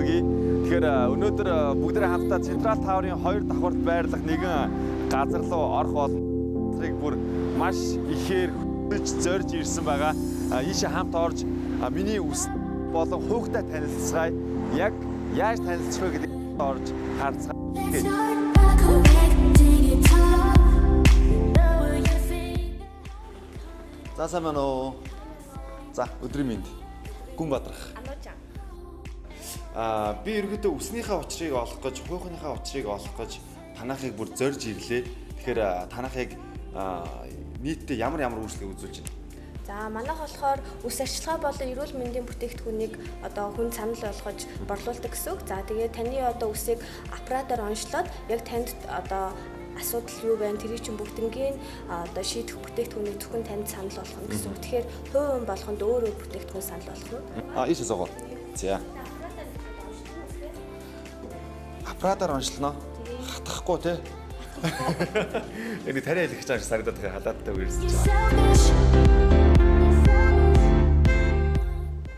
хүргэе. Тэгэхээр өнөөдөр бүгдээ хамтдаа Central Tower-ын 2 давхарт байрлах нэгэн газар руу орох болон бүр маш ихээр хөж зорж ирсэн байгаа. Ийшээ хамт орж миний үс болон хуухтай танилцгаая. Яг яаж танилцах вэ гэдгийг орж харцгаая. За сайн байна уу? За өдрийн мэнд. Гүн бадрах. Ануужан. Би ерөнхийдөө үснийхээ учрыг олох гэж, хуухныхаа учрыг олох гэж танахыг бүр зорж ирлээ. Тэгэхээр танахыг нийтдээ ямар ямар үйлчлэг үзүүлж байна? За манайх болохоор үс арчилгаа болон эрүүл мэндийн бүтээгдэхүүнийг одоо хүн санал болгож борлуулдаг гэсэн үг. За тэгээ таны одоо үсийг аппаратаар онцлоод яг танд одоо асуудал юу байна тэрийг чинь бүгднгийн одоо шийдэх бүтээгдэхүүнийг зөвхөн танд санал болгоно гэсэн үг. Тэгэхээр хувь хүн болгонд өөр өөр бүтээгдэхүүн санал болгоно. Ийшээ суугаа. За. Аппаратаар онцлоно. Хатахгүй те. Яг нэг тариа хэлэх гэж санагдаад байгаа халааттай үерсэн чинь.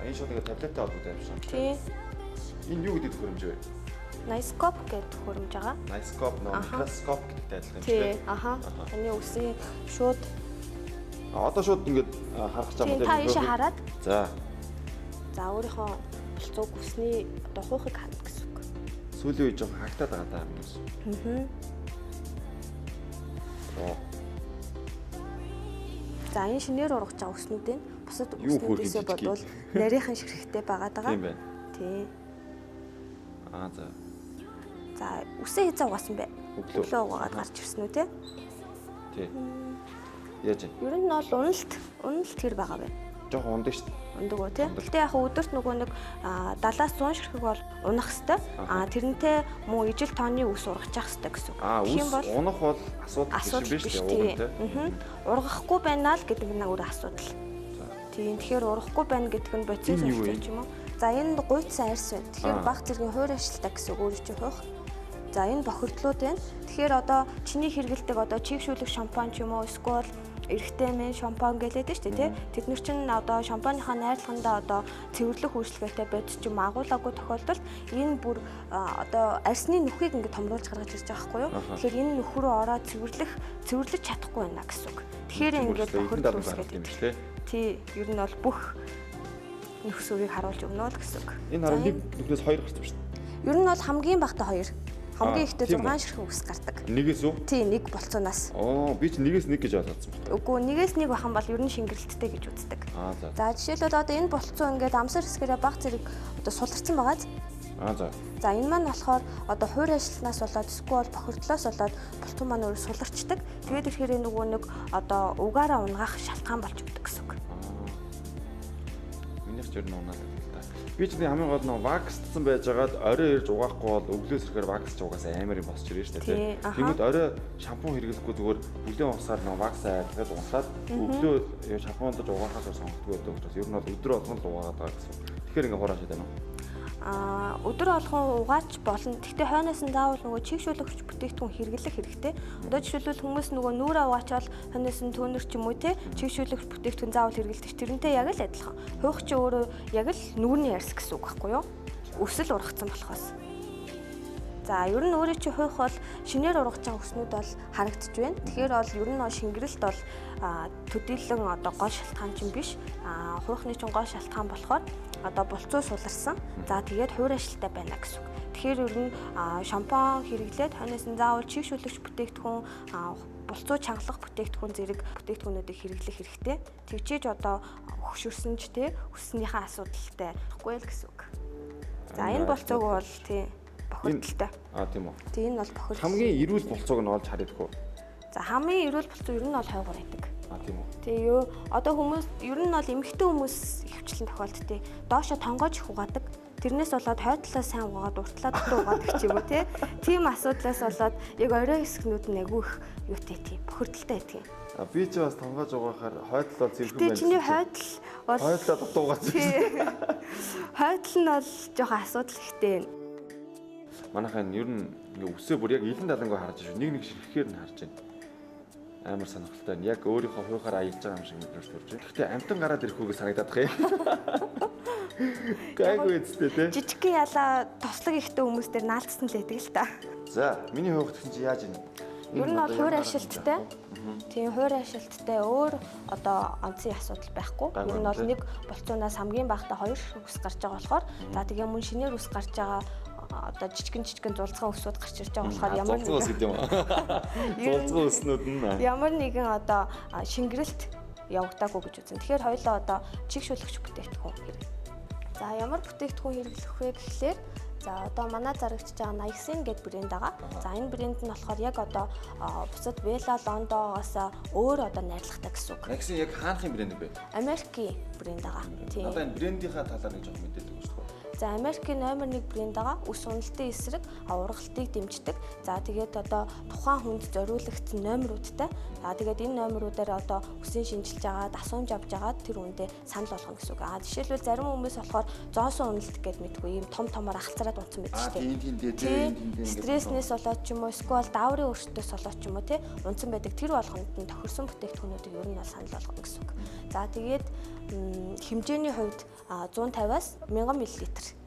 Энэ шууд нэг таблеттай холбоотой юм шиг. Тий. Энэ юу гэдэг төхөөрөмж вэ? Nice-scope гэдэг төхөөрөмж байгаа. Nice-scope, микроскоп гэдэгтэй адилхан юм шиг. Тий. Аха. Таны үсийн шууд одоо шууд ингэж харах гэж байгаа юм. Та ийшээ хараад. За. За өөрийнхөө болцоог үсний одоо хуухыг харна гэсэн үг. Сүүлийн үе жоохон хагтаад байгаа даа юм шиг. Аа. За энэ шинээр ургаж байгаа үснүүд нь бусад үснүүдээсээ бодвол нарийнхан ширхэгтэй байгаа даа. Тийм байна. Тий. За. За үсээ хэзээ угаасан бэ? Өглөө угаагаад гарч ирсэн үү те? Тий. Яаж вэ? Ер нь бол уналт хэр байгаа вэ? Жохон ундаг шүү дээ. Ундаг уу те? Гэтэ яг өдөрт нөгөө нэг 70-аас 100 ширхэг бол унах хэвээр. Тэрнтэй мөн ижил тооны үс ургах хэвээр гэсэн үг. Тэгэх юм бол унах бол асуудал биш шүү дээ. Те? Ургахгүй байна л гэдэг нь өөр асуудал. Тийм. Тэгэхээр ургахгүй байна гэдэг нь бодис сурталч юм уу? За энэ гуйцсан арьс байна. Тэгэхээр баг зэргийн хуур ажилтаа гэсэн үг өөрөө чи хуух. За энэ бохирдлууд байна. Тэгэхээр одоо чиний хэрэглэдэг одоо чийгшүүлэх шампунь ч юм уу эсвэл эрэгтэй мэн шампунь гэлээд нь шүү дээ, тий. Тэд нар чинь одоо шампуньынхаа найрлагандаа одоо цэвэрлэх үйлчилгээтэй бодис ч юм агуулаагүй тохиолдолд энэ бүр одоо арьсны нүхийг ингээд томруулж гаргаж ирж байгаа байхгүй юу? Тэгэхээр энэ нүх рүү ороод цэвэрлэж чадахгүй байна гэсэн үг. Тэгэхээр ингээд бохирдол үүсгээд юм шүү дээ. Тий, ер нь бол бүх нөх сүрийг харуулж өгнө л гэсэн үг. Энэ харин нэг нүхнээс 2 гарсан шүү дээ. Ер нь бол хамгийн багадаа 2. Хамгийн ихдээ 6 ширхэг үс гардаг. Нэгээс үү? Тий, нэг болцооноос. Би чи нэгээс нэг гэж ойлгосон байна. Үгүй, нэгээс нэг бахан бол ер нь шингэрэлттэй гэж үздэг. За. За жишээлбэл одоо энэ болцоо ингээд амсар хэсгээрээ баг зэрэг одоо суларсан байгаа. За. За энэ маань болохоор одоо хуур ажилтнаас болоод эсвэл бохирдлоос болоод болцоо маань өөр суларчдаг. Тэгээд ирэхээр нөгөө нэг одоо угаараа унгаах шалтгаан болж өгдөг гэсэн үг. Минийх ч ер нь унаад байдаг л та. Би ч нэг хамгийн гол нь ваксцсан байжгаад орой ирж угаахгүй бол өглөөс ирэхээр вакс ч угаасаа амар юм босч ирнэ шүү дээ. Тэгмэд орой шампунь хэрэглэхгүй зүгээр бүлээн усаар нэг ваксаа айлгаад унсаад өглөө шампундаж угаахаас сонгохгүй байдаг учраас ер нь бол өдөр болгон л угаагаад байгаа гэсэн. Тэгэхээр ингээ хураашаад байна уу? Өдөр болгон угаач болно. Гэхдээ хойноос нь заавал нөгөө чийгшүүлэгч бүтээгдэхүүн хэрэглэх хэрэгтэй. Одоо жишээлбэл хүмүүс нөгөө нүүрээ угаачаал хойноос нь төөнөр ч юм уу те чийгшүүлэгч бүтээгдэхүүн заавал хэрэглэдэг. Тэрнтэй яг л адилхан. Хуух чи өөрөө яг л нүүрний арьс гэсэн үг байхгүй юу? Өсөл ургацсан болохоос. За ер нь өөрөө чи хуух бол шинээр ургаж байгаа өснүүд бол харагдаж байна. Тэгэхээр бол ер нь шингэрэлт бол төдийлөн одоо гол шалтгаан чинь биш. Хуухны чинь гол шалтгаан болохоор одоо болцоо суларсан. За тэгээд хуур ажилттай байна гэсэн үг. Тэгэхээр ер нь шампунь хэрэглээд хойноос нь заавал чийгшүүлэгч бүтээгдэхүүн, болцоо чангалах бүтээгдэхүүн зэрэг бүтээгдэхүүнүүдийг хэрэглэх хэрэгтэй. Тэгжээж одоо хөшөрсөн ч те өснийхээ асуудалтай байхгүй л гэсэн үг. За энэ болцоог бол тий бохирдолтой. Тийм үү. Тий энэ бол бохирдол. Хамгийн эрүүл болцоог нь олж харъя гэх үү? За хамгийн эрүүл болцоо ер нь бол хойгоор байдаг. Тийм үү. Тий юу одоо хүмүүс ер нь бол эмэгтэй хүмүүс ихэвчлэн тохиолддог. Доошо тонгоож их угаадаг. Тэрнээс болоод хойд талаа сайн угаагаад урт талаа дутуу угаадаг ч юм уу те. Тийм асуудлаас болоод яг орой хэсгнүүд нь айгүй их юутай тийм бохирдолтой байдаг юм. Би ч бас тонгоож угаахаар хойд талаа цэвэрхэн байна. Тэ чиний хойд тал бол хойд талаа дутуу угаасан. Хойд тал нь бол жоохон асуудал ихтэй байна. Манайхаа ер нь ингээ үсээ бүр яг илэн далангүй харж шүү. Нэг нэг ширхэхээр нь харж байна. Амар сонирхолтой байна. Яг өөрийнхөө хуйхаар аялж байгаа юм шиг мэдрэмж төрж байна. Гэхдээ амтан гараад ирэхүүгээ санагдаад байгаа юм. Гайгүй үстэй те. Жижигхэн ялаа тослог ихтэй хүмүүс дээр наалцсан л байдаг л та. За, миний хувьд чинь яаж юм? Ер нь бол хуур ашилттай. Тийм, хуур ашилттай өөр одоо онцгийн асуудал байхгүй. Ер нь бол нэг болцоонаас хамгийн багадаа 2 үс гарч байгаа болохоор за тэгээ мөн шинээр үс гарч байгаа одоо жижигэн зулцгаан өсүүд гарч ирж байгаа болохоор ямар нэгэн ус гэдэг юм аа. Зулцгаан өснүүд нь ямар нэгэн одоо шингэрэлт явагдаагүй гэж үзэн. Тэгэхээр хоёулаа одоо чигшүүлэгч бүтээгдэхүүн хэрэг. За ямар бүтээгдэхүүн хэрэглэх вэ гэхлээр за одоо манай зарагдж байгаа Nixin гэдэг брэнд байгаа. За энэ брэнд нь болохоор яг одоо бусад Vela London-оос өөр одоо найрлагатай гэсэн үг. Nixin яг хаанхын брэнд вэ? Америкийн брэнд байгаа. Тийм. Одоо энэ брендийнхаа талаар нэг жоох мэдээлэл өгч үү? За Америкийн номер 1 брэнд байгаа. Үс уналтын эсрэг ургалтыг дэмждэг. За тэгээд одоо тухайн хүнд зориулагдсан номеруудтай. За тэгээд энэ номеруудаар одоо үсийн шинжилж байгаа, дасуумж авч байгаа тэр үндэ санал болгоно гэсэн үг. А жишээлбэл зарим хүмүүс болохоор зоосон уналт гэдээ мэдгүй ийм том томоор ахалцараад унтсан байдаг шүү дээ. Стресснээс болоод ч юм уу, эсвэл дааврын өршөлтөөс болоод ч юм уу тий унтсан байдаг. Тэр болгонд нь тохирсон бүтээгдэхүүнүүдийг ер нь бол санал болгоно гэсэн үг. За тэгээд хэмжээний хувьд 150-аас 1000 мл хэмжээтэй.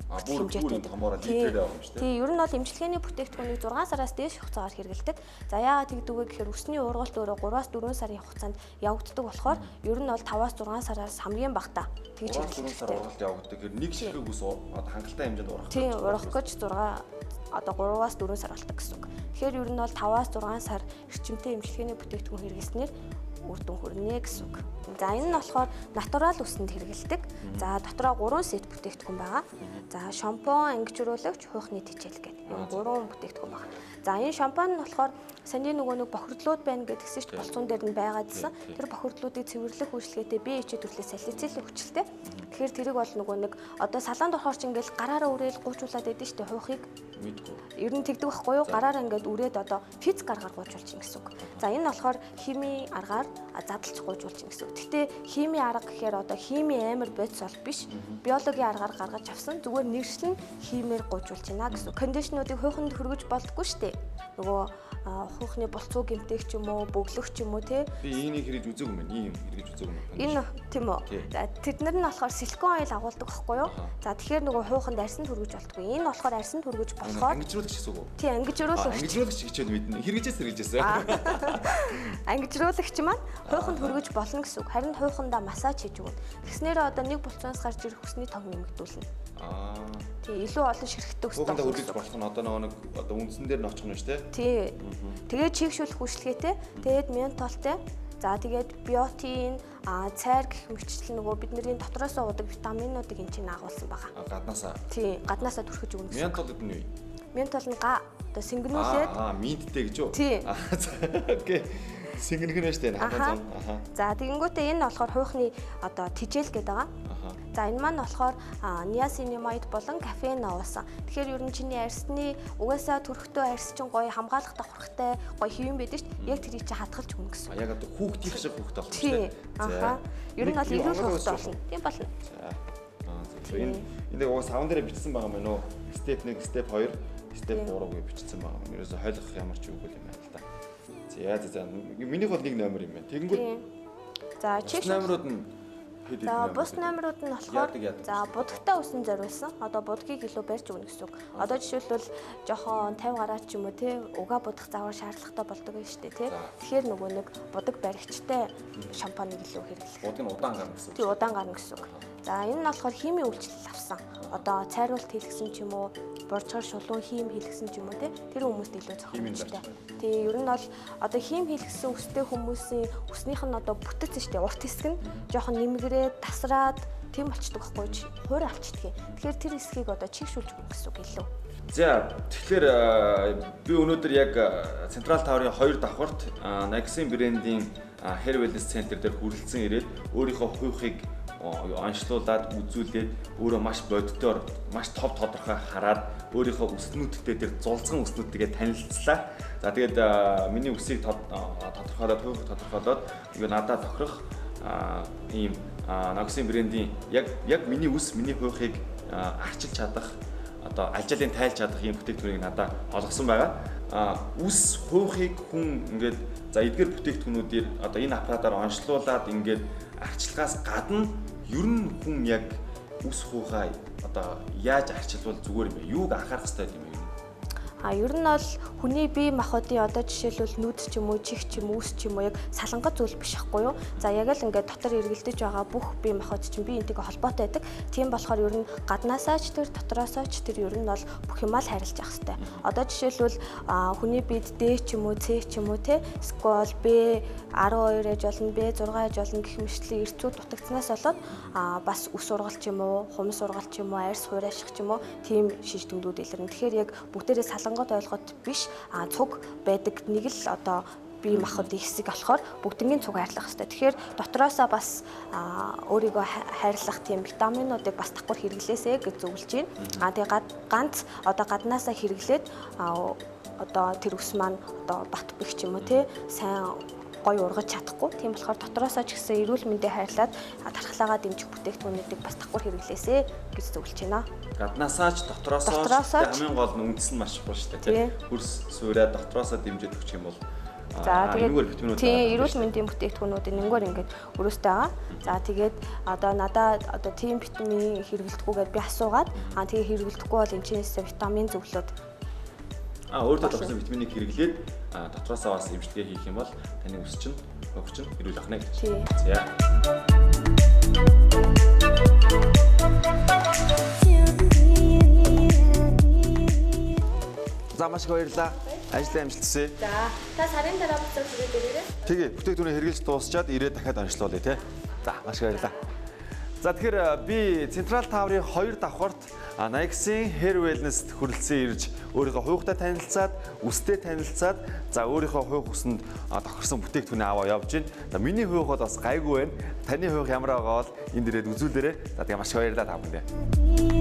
Тийм, ер нь бол эмчилгээний бүтээгдэхүүнийг 6 сараас дээш хугацаагаар хэрэглэдэг. За яагаад тэгдэг вэ гэхээр үсний ургалт өөрөө 3-4 сарын хугацаанд явагддаг болохоор ер нь бол 5-6 сараас хамгийн багадаа тэгж хэрэглэх. 4 сар ургалт явагддаг. Тэгэхээр нэг ширхэг ус одоо хангалттай хэмжээнд ургах. Тийм, ургах гэж 6 одоо 3-4 сар болдог гэсэн үг. Тэгэхээр ер нь бол 5-6 сар эрчимтэй эмчилгээний бүтээгдэхүүн хэрэглэснээр үр дүн хүрнэ гэсэн үг. За энэ нь болохоор натурал үсэнд хэрэглэдэг. За дотроо 3 сет бүтээгдэхүүн байгаа. За шампунь, ангижруулагч, хуйхны тэжээл гэдэг энэ 3 бүтээгдэхүүн байгаа. За энэ шампунь нь болохоор саний нөгөө нэг бохирдлууд байна гэдгсэн чинь болцоон дээр нь байгаадсэн. Тэр бохирдлуудыг цэвэрлэх үйлчлэгээтэй BHA төрлийн салицилын хүчтэй. Тэгэхээр тэрийг бол нөгөө нэг одоо салаанд орохоор ч ингээл гараараа үрээл гуйжуулаад байдэн шүү дээ хуйхыг. Мэдгүй. Ер нь тэгдэг байхгүй юу? Гараараа ингээд үрээд одоо физик аргаар гуйжуулж чинь гэсэн үг. За энэ нь болохоор химийн аргаар задлж гуйжуулж чинь гэсэн үг. Гэхдээ химийн арга гэхээр одоо химийн амар бодис бол биш. Биологийн аргаар гаргаж авсан. Зүгээр нэршил нь химээр гуйжуулж байна гэсэн үг. Кондишнуудыг хуйханд хөргөж болдгоо шүү дээ. Нөгөө хуйхны болцоо гэмтэх ч юм уу, бөглөх ч юм уу тий. Би энийг хэрэгж үзээгүй юм байна. Ийм хэрэгж үзээгүй юм байна. Энэ тийм үү. За тэд нар нь болохоор силикон ойл агуулдаг байхгүй юу? За тэгэхээр нөгөө хуйханд арьсанд хөргөж болдгоо. Энэ болохоор арьсанд хөргөж болохоор ангижруулагч гэсэн үг үү? Тий, ангижруулагч. Ангижруулагч гэж мэднэ. Хэрэгжээс хэрэгжээсээ. Ангижруулагч маань хуйханд хөргөж болно гэсэн үг. Харин хуйхандаа массаж хийж өгнө. Тэгснээрээ одоо нэг булцоонос гарч ирэх хүсний тог нэмэгдүүлнэ. Тий, илүү олон ширхттэй өсдөг. Хуйхандаа хөргөж болох нь одоо нөгөө нэг одоо үндсэн дээр нь очих нь шүү дээ. Тий. Тэгээд чигшүүлэх үйлчлэгээтэй. Тэгээд ментолтой. За тэгээд биотин, цайр гэх мэтчлэн нөгөө бидний дотроос уудаг витаминуудыг энэ чинь агуулсан байгаа. Гаднаасаа. Тий, гаднаасаа түрхэж өгнө гэсэн. Ментол гэдэг нь юу? Ментол нь одоо сэнгэнүүлээд минттэй гэж үү? Тий. Окей. Сэнгэнэх нь шүү дээ. Хатан зам. Аха. За тэгэнгүүтээ энэ болохоор хуйхны одоо тижэл гэдэг байгаа. За энэ маань болохоор niacinamide болон кофеин агуулсан. Тэгэхээр ер нь чиний арьсны угаасаа төрхтөө арьс чинь гоё хамгаалах давхархтай гоё хэвэн байдаг шүү дээ. Яг тэрийг чи хадгалж өгнө гэсэн. Яг одоо хүүхдийн шиг хүүхд болно шүү дээ. Аха. Ер нь бол эрүүл хүүхд болно. Тийм болно. За. Энэ угаасаа савн дээр бичсэн байгаа юм байна уу? Step 1, step 2, step 3 гэж бичсэн байгаа юм. Ерөөсө хойлох ямар ч үгүй юм байна л та. За. Минийх бол нэг номер юм байна. Тэгэнгүүт. За, чиг номерууд нь За бус номерууд нь болохоор за будагтай үсэн зориулсан. Одоо будгийг илүү барьж өгнө гэсэн үг. Одоо жишээлбэл жохон 50 гараад ч юм уу те угаа будах заавал шаардлагатай болдог юм шүү дээ те. Тэгэхээр нөгөө нэг будаг баригчтай шампуныг илүү хэрэглэх. Будаг нь удаан гарна гэсэн үг. Тий, удаан гарна гэсэн үг. За энэ нь болохоор химийн үйлчлэл авсан. Одоо цайруулалт хийлгсэн ч юм уу, боржгор шулуун хим хийлгсэн ч юм уу те. Тэр хүмүүст илүү зохимжтой. Тий, ер нь бол одоо хим хийлгсэн үстэй хүмүүсийн үснийх нь одоо бүтэц шүү дээ. Урт хэсэг нь жоохон нэмгэрээ тасраад тийм болчдөг байхгүй чи хуур авчдаг. Тэгэхээр тэр хэсгийг одоо чигшүүлж өгнө гэсэн үг илүү. За тэгэхээр би өнөөдөр яг Central Tower-ын 2 давхарт Nixin брендийн Hair Wellness Center дээр хүрэлцэн ирээд өөрийнхөө хуйхыг онцлуулад үзүүлээд өөрөө маш бодитоор маш тов тодорхой хараад өөрийнхөө өснүүдтэй тэр зулцган өснүүдтэйгээ танилцлаа. За тэгээд миний үсийг тодорхойлоод хуйхыг тодорхойлоод юу надад тохирох ийм Nixin брендийн яг миний үс миний хуйхыг арчилж чадах одоо алжаалын тайлж чадах ийм бүтээгдэхүүнийг надад олгосон байгаа. Үс хуйхыг хүн ингээд за эдгээр бүтээгдэхүүнүүдээр одоо энэ аппаратаар онцлуулад ингээд арчилгаас гадна ер нь хүн яг Үс хуухаа одоо яаж арчилвал зүгээр юм бэ? Юуг анхаарах хэрэгтэй юм бэ? А ер нь бол хүний бие махбодын одоо жишээлбэл нүд ч юм уу, чих ч юм уу, үс ч юм уу яг салангат зүйл биш ахгүй юу? За яг л ингээд дотор эргэлдэж байгаа бүх бие махбод чинь бие энтэйгээ холбоотой байдаг. Тийм болохоор ер нь гаднаасаа ч тэр дотроосоо ч тэр ер нь бол бүх юмаа л харилж явах хэрэгтэй. Одоо жишээлбэл хүний биед D ч юм уу, C ч юм уу те, эсвэл B12 аж болно, B6 аж болно гэх мэтлийн эрцүүд дутагдсанаас болоод бас үс ургалт ч юм уу, хумс ургалт ч юм уу, арьс хуурайших ч юм уу тийм шиж дүндүүд илэрнэ. Тэгэхээр яг бүгдээрээ салангат ойлгоод биш, цуг байдаг нэг л одоо бие махбодын хэсэг болохоор бүгднгийн цуг хайрлах хэрэгтэй. Тэгэхээр дотроосоо бас өөрийгөө хайрлах тийм витаминуудыг бас давхар хэрэглээсэй гэж зөвлөж байна. Тэгээ ганц одоо гаднаасаа хэрэглээд одоо тэр үс маань одоо бат бэх ч юм уу те сайн гоё ургаж чадахгүй. Тийм болохоор дотроосоо ч гэсэн эрүүл мэндээ хайрлаад тархлаагаа дэмжих бүтээгдэхүүнүүдийг бас давхар хэрэглээсэй гэж зөвлөж байна. Гаднаасаа ч дотроосоо ч хамгийн гол нь үндэс нь маш чухал шүү дээ. Хөрс суураа дотроосоо дэмжиж өгчих юм бол за тэгээд тийм эрүүл мэндийн бүтээгдэхүүнүүд энэнгээр ингээд өрөөстэй байгаа. За тэгээд одоо надаа одоо тийм витамин хэрэглэдэггүй гэдээ би асуугаад тэгээ хэрэглэдэггүй бол энэ чинээс витамин зөвлөөд өөртөө тогтсон витаминыг хэрэглээд дотроосоо бас эмчилгээ хийх юм бол таны үс чинь, хөх чинь эрүүл ахна гэж. За. За маш их баярлалаа. Ажлын амжилт хүсье. За та сарын дараа буцаад хүрээд ирээрэй. Тэгээ бүтээгдэхүүнээ хэрэглэж дуусчаад ирээд дахиад онцлуулъя те. За маш их баярлалаа. За тэгэхээр би Централ Таврын 2 давхарт 89-ийн Hair Wellness-д хүрэлцэн ирж өөрийнхөө хуйхтай танилцаад, үстэй танилцаад, за өөрийнхөө хуйх үсэнд тохирсон бүтээгдэхүүнээ аваа явж байна. За миний хуйх бол бас гайгүй байна. Таны хуйх ямар байгаа бол энд ирээд үзүүлээрэй. За тэгээ маш их баярлалаа та бүхэндээ.